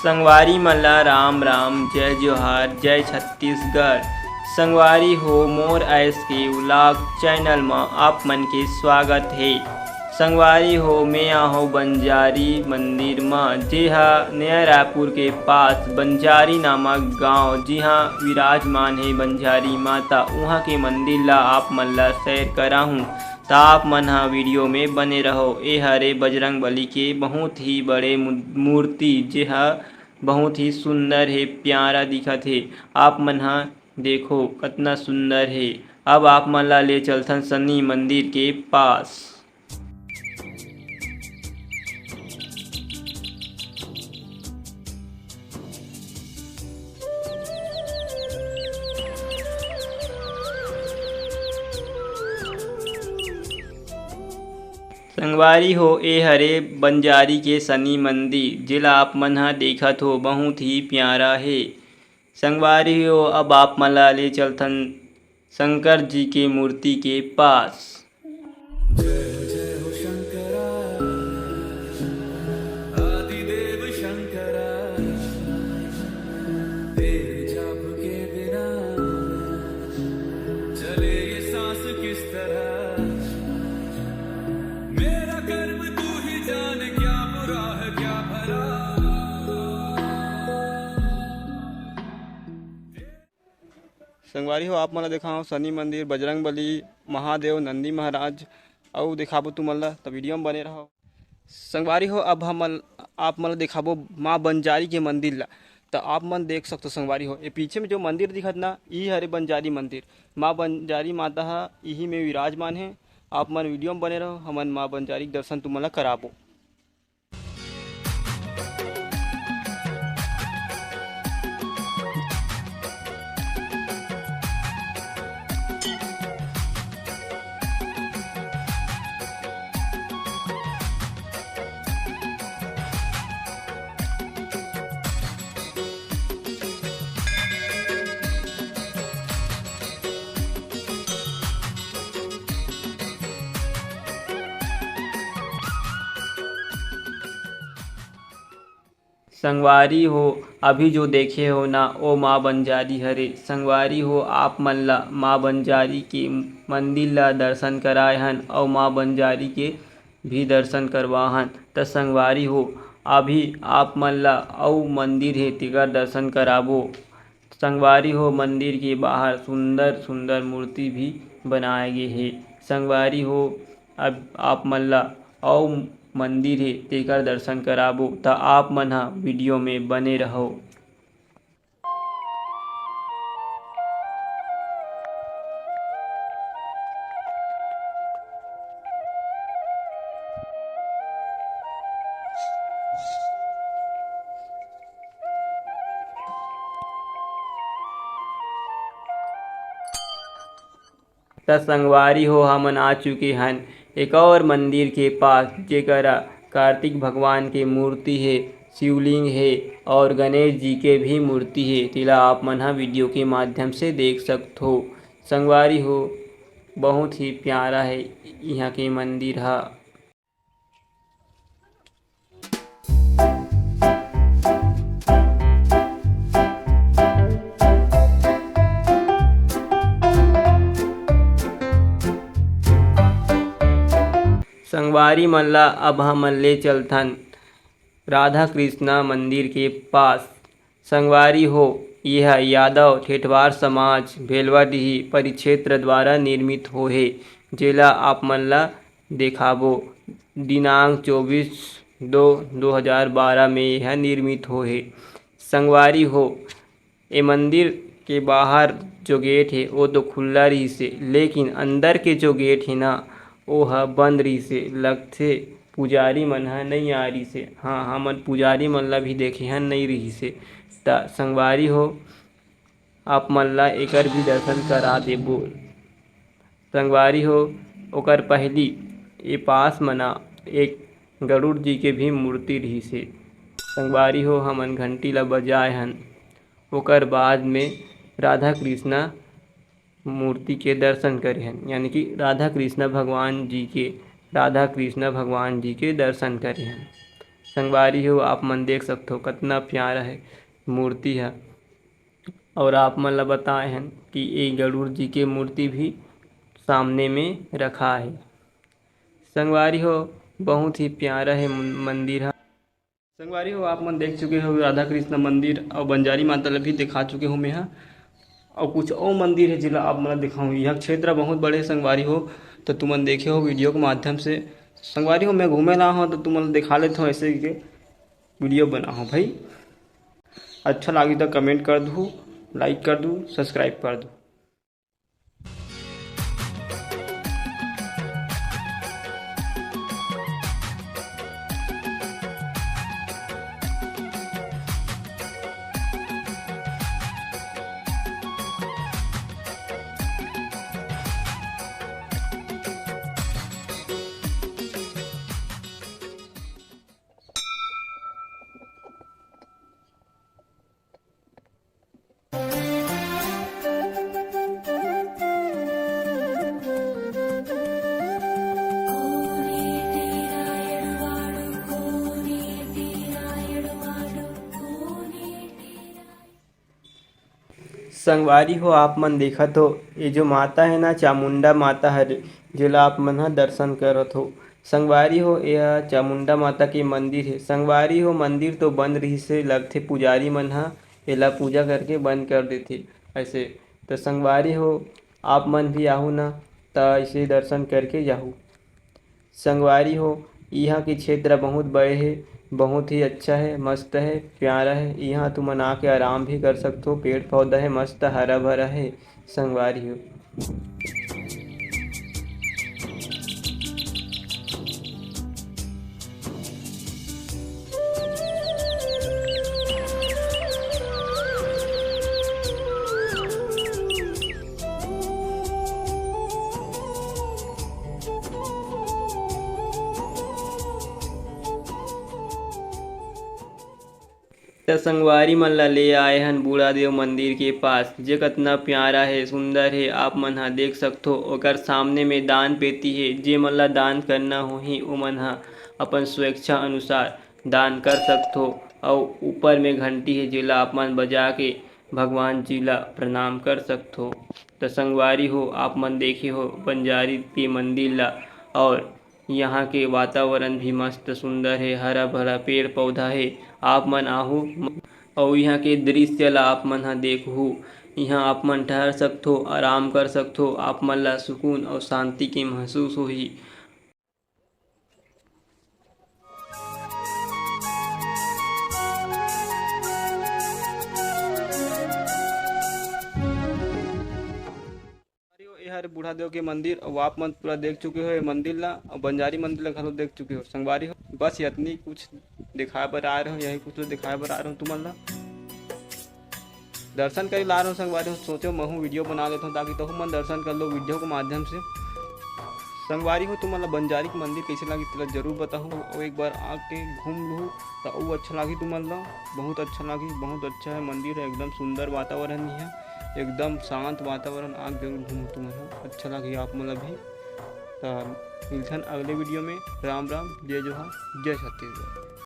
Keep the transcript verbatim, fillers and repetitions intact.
संगवारी मन ला राम राम, जय जोहार, जय छत्तीसगढ़। संगवारी हो, मोर एस के व्लॉग चैनल म आप मन के स्वागत हे। संगवारी हो, मैं आहूँ बंजारी मंदिर म, जेहा नया रायपुर के पास बंजारी नामक गांव, जिहां विराजमान हे बंजारी माता, उहां के मंदिर ला आप मन ला सैर कराहूं। त आप मन ह वीडियो में बने रहो। ए हरे बजरंग बली के बहुत ही बड़े मू-, मूर्ति, जेहा बहुत ही सुंदर हे, प्यारा दिखत हे। आप मन ह देखो, कतना सुंदर हे। अब आप मन ला ले चलथन शनि मंदिर के पास। संगवारी हो, ए हरे बंजारी के शनि मंदिर, जेला आप मन ह देखत हो, बहुत ही प्यारा हे। संगवारी हो, अब आप मन ला ले चलथन शंकर जी के मूर्ति के पास। संगवारी हो, आप मन ला देखाओ शनि मंदिर, बजरंग बली, महादेव, नंदी महाराज, अउ देखाबो तुमन ला, त वीडियो में बने रहो। संगवारी हो, अब हम, आप मन ला देखाबो माँ बंजारी के मंदिर ला। त आप मन देख सकथो संगवारी हो, ये पीछे में जो मंदिर दिखत ना, ई हरे बंजारी मंदिर। माँ बंजारी माता ह इही में विराजमान हे। आप मन वीडियो में बने रहो, हमन माँ बंजारी के दर्शन तुमन ला कराबो। संगवारी हो, अभी जो देखे हो ना, ओ माँ बंजारी हरे। संगवारी हो, आप मन ला माँ बंजारी के मंदिर ला दर्शन कराए हन, अउ माँ बंजारी के भी दर्शन करवाहन। त संगवारी हो, अभी आप मन ला अउ मंदिर हे, तेकर दर्शन कराबो। संगवारी हो, मंदिर के बाहर सुंदर सुंदर मूर्ति भी बनाए गे हे। संगवारी हो, अब आप मन ला अउ मंदिर हे, तेकर दर्शन कराबो, त आप मन ह वीडियो में बने रहो। त संगवारी हो, हमन आ चुके हन एक और मंदिर के पास, जेकरा कार्तिक भगवान के मूर्ति हे, शिवलिंग हे और गणेश जी के भी मूर्ति हे। तेला आप मन ह वीडियो के माध्यम से देख सकथो। संगवारी हो, बहुत ही प्यारा हे इहाँ के मंदिर ह। संगवारी मन ला अब हमन ले चलथन राधा कृष्णा मंदिर के पास। संगवारी हो, यह यादव ठेठवार समाज भेलवाडीही परिक्षेत्र द्वारा निर्मित होहे, जेला आप मन ला देखाबो। दिनांक चौबीस दो दो हजार बारह में यह निर्मित होहे। संगवारी हो, ए मंदिर के बाहर जो गेट हे, ओ तो खुल्ला रिहिसे, लेकिन अंदर के जो गेट हे ना, ओ ह बंद रिहिसे। लगथे पुजारी मन ह नइ आ रिहिसे। हाँ, हमन पुजारी मन ला भी देखे हन, नइ रिहिसे। त संगवारी हो, आप मन ला एकर भी दर्शन करा देबो। संगवारी हो, ओकर पहिली ए पास मना एक गरुड़ जी के भी मूर्ति रिहिसे। संगवारी हो, हमन घंटी ला बजाए हन। ओकर बाद में राधा कृष्णा मूर्ति के दर्शन करे हन, यानी कि राधा कृष्णा भगवान जी के, राधा कृष्णा भगवान जी के दर्शन करे हन। संगवारी हो, आप मन देख सकथो कतना प्यारा हे मूर्ति ह। और आप मन ला बताए हन कि ए गरुड़ जी के मूर्ति भी सामने में रखा हे। संगवारी हो, बहुत ही प्यारा हे मन-, मंदिर ह। संगवारी हो, आप मन देख चुके हो राधा कृष्ण मंदिर और बंजारी माता ला भी दिखा चुके हो मैं ह। और कुछ और मंदिर हे जेला आप मन ला दिखाऊँ। यह क्षेत्र बहुत बड़े हे संगवारी हो, तो तुमन देखे हो वीडियो के माध्यम से। संगवारी हो, मैं घूमे ला हूँ तो तुमन ला दिखा लेत हूँ ऐसे के वीडियो बना हूँ भाई। अच्छा लागी तो कमेंट कर दू, लाइक कर दू, सब्सक्राइब कर दू। संगवारी हो, आप मन देखत हो, ये जो माता है ना, चामुंडा माता हरे, जेला आप मन ह दर्शन करत हो। संगवारी हो, ये ह चामुंडा माता के मंदिर है। संगवारी हो, मंदिर तो बंद रहिस हे, लगथे पुजारी मन ह एला पूजा करके बंद कर देथे ऐसे। तो संगवारी हो, आप मन भी आहू ना, त इसे दर्शन करके जाहू। संगवारी हो, इहाँ के क्षेत्र बहुत बड़े हे, बहुत ही अच्छा हे, मस्त हे, प्यारा हे। इहाँ तुमन आके आराम भी कर सकथो, पेड़ पौधा हे, मस्त हरा भरा हे संगवारी हो। त संगवारी मन ला ले आए हन बूढ़ा देव मंदिर के पास, जे कतना प्यारा हे, सुंदर हे। आप मन ह देख सकथो, ओकर सामने में दान पेटी हे। जे मन ला दान करना होही, ओमन ह अपन स्वेच्छा अनुसार दान कर सकथो। अउ ऊपर में घंटी हे, जेला आप मन बजा के भगवान जी ला प्रणाम कर सकथो। त संगवारी हो, आप मन देखे हो बंजारी के मंदिर ला, और यहाँ के वातावरण भी मस्त सुंदर हे, हरा भरा पेड़ पौधा हे। आप मन आहू अउ यहाँ के दृश्य ला आप मन ह देखहू। यहाँ आप मन ठहर सकथो, आराम कर सकथो, आप मन ला सुकून अउ शांति के महसूस होही। अरे, ये हरे बूढ़ा देव के मंदिर, अउ आप मन पूरा देख चुके हो ये मंदिर ला, अउ बंजारी मंदिर ला घलो देख चुके हो संगवारी हो। बस इतनी कुछ दिखाए बर आए रहूँ, यही कुछ दिखाए बर आए रहूँ तुमन ला। दर्शन करे ला आए रहूँ संगवारी हो, सोचो महू वीडियो बना लेता हूँ, ताकि तहू मन दर्शन कर लो वीडियो के माध्यम से। संगवारी हो, तुमन ला बंजारी के मंदिर कैसे लगी, तेला जरूर बताहू, अउ एक बार आके घूम लूँ, त अउ अच्छा लागी तुमन ला, बहुत अच्छा लागी। बहुत अच्छा है मंदिर है, एकदम सुंदर वातावरण है, एकदम शांत वातावरण। आके जरूर घूमो तुमन ह, अच्छा लागी आप मन ला भी। त मिलथन अगले वीडियो में। राम राम, जय जोहार, जय छत्तीसगढ़।